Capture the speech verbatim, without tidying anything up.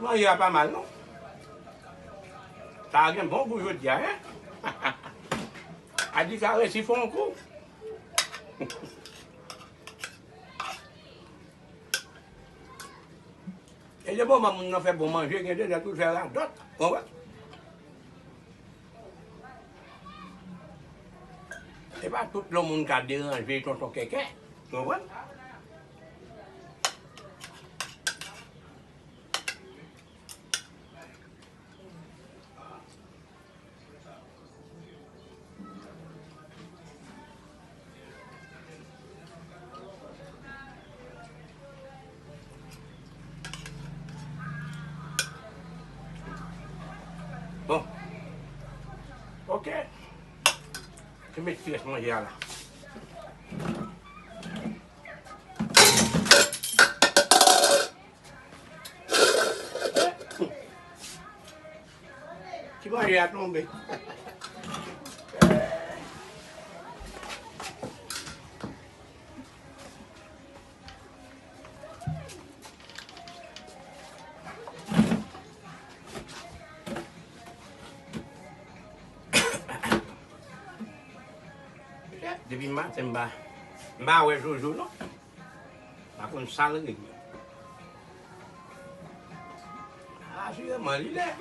Manje a pa mal, non. Sa a gen bon gou jodi a, en? Adi sa resi fè yon kou. E de moman moun nan fè bon manje, gen de lè tou l fè radòt, konprann? Se pa tout lè moun ka deranje tonton Kèkè, konprann? Bon. Ok. Te met ti rès manje a la. Ti manje a tonbe. Depi maten m pa, m pa wè Jojo non. Pa konn sa l regle. Asireman, li lè,